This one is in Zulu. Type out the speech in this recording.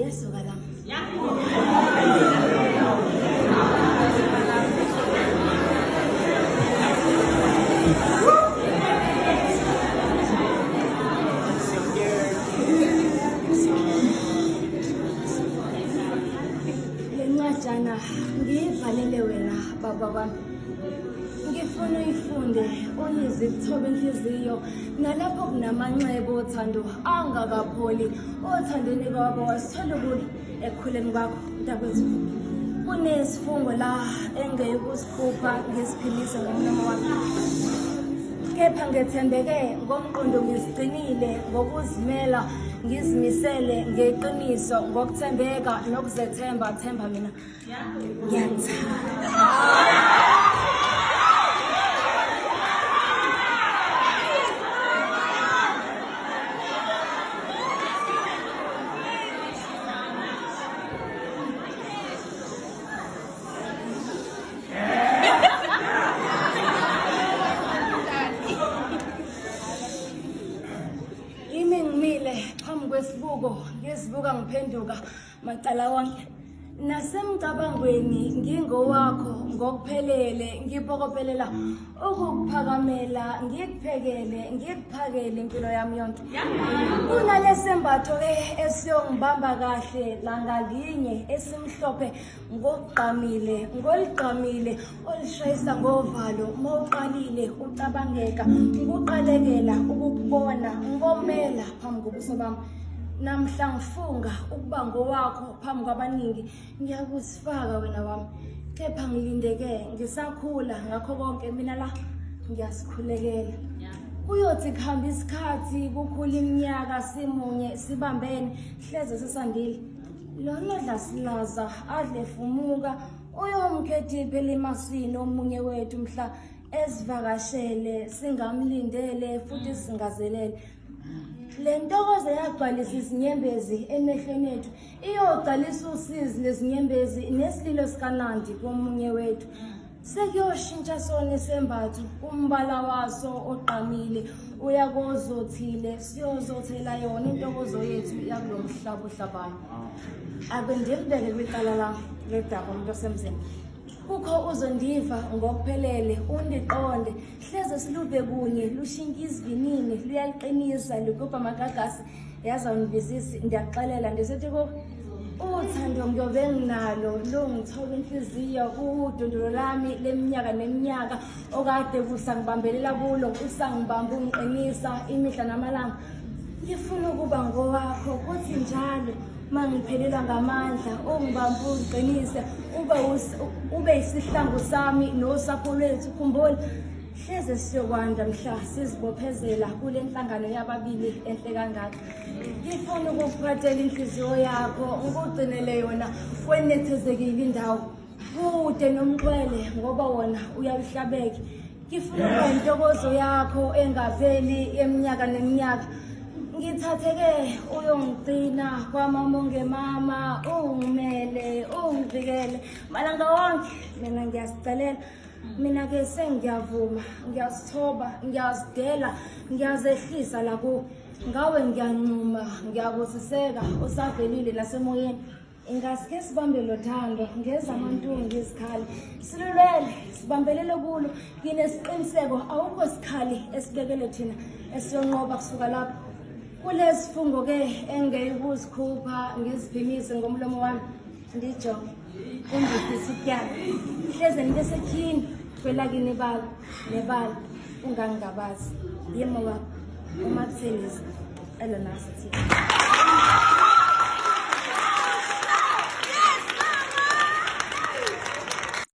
Yesuka lami. Le ncwajana ngiyibhalele wena baba wami. Ngifuna uyifunde uyizwe kuthoba inhliziyo nalapho kunamanxeba othando angakapholi othandweni kwabo wasithola ukulo ekukhuleni kwakho mntakwethu. Kunesifungo la engeke kusikhupha ngisiphilise ngomlomo wami. Kepha ngethembeke ngomqondo ngizigcinile ngokuzimela ngizimisele ngeqiniso ngokuthembeka nokuzethemba themba mina ngiyakuthanda. Imi ngimile phambi kwesibuko ngizibuka ngiphenduka macala wonke nasemcabangweni ngingowakho ngokuphelele ngiphokopelela ukukuphakamela ngikuphekele ngikuphakele impilo yami yonke kunalesembatho-ke esiyongibamba kahle langalinye esimhlophe ngokugqamile ngoligqamile olishayisa ngovalo mawuqalile ucabangeka ukuqalekela ukukubona ngomela phambi kobuso bami namhla ngifunga ukuba ngowakho phambi kwabaningi ngiyakuzifaka wena wami kepha ngilindeke ngisakhula ngakho konke mina la ngiyasikhulekela kuyothi kuhamba isikhathi kukhula iminyaka simunye sibambene hleze sesandile lona dlasilaza adle fumuka uyomkhethi phela emasini omunye wethu mhla esivakashele singamlindele futhi singazelele le ntokozo yagcwalisa izinyembezi emehlweni ethu iyogcwalisa usizi lezinyembezi nesililo sikanandi komunye wethu Sekuyoshintsha sona isembatho umbala waso ogqamile uyakozothile siyozothela yona intokozo yethu yakulo mhlaba ohlabayo. Ake ndilibeke kwicala lam ledaba umuntu osemzini. Kukho uzondiva ngokuphelele undiqonde hleze siluve kunye lushintshe isivinini luyaliqinisa lugubha amagagasi yazi awungibizisi ndiyakuxelela ndisithi ku uthando ngiyobe nginalo lungithoba inhliziyo kudondolo lami leminyaka neminyaka okade kusangibambelela kulo usangibamba ungiqinisa imihla namalanga ngifuna ukuba ngowakho kuthi njalo mangiphelelwa ngamandla ungibamba ungiqinise ube ube isihlangu sami nosapho lwethu khumbula Hleze siyokwanda mhla sizibophezela kule nhlangano yababili enhle kangaka. Ngifuna ukukuphathela inhliziyo yakho, ngikugcinele yona kwenethezekile indawo. Kude nomxhwele ngoba wona uyawuhlabeke. Ngifuna ukuba intokozo yakho engapheli eminyaka neminyaka. Ngithatheke uyongigcina kwamamongemama, ungimele, ungivikele malanga wonke. Mina ngiyasicelela Mina ke sengiyavuma, ngiyazithoba, ngiyazidela, ngiyazehlisa la ku ngawe ngiyancuma, ngiyabusiseka usavelile nasemoyeni. Ingasike sibambe lo thando ngezamantungu izikhali. Silulele, sibambelele kulo. Nginesiqiniseko awukho sikhali esibekele thina esiyonqoba kusuka lapho. Kulesifungo ke engeke ukuzikhupha ngiziphimise ngomlomo wami. Ndijonge. Ungifisa ukutyala. Hleze nibe setyhini kwelakini ibala nebala ungangingabazi. Yima wakho uMathelezi elona sithini.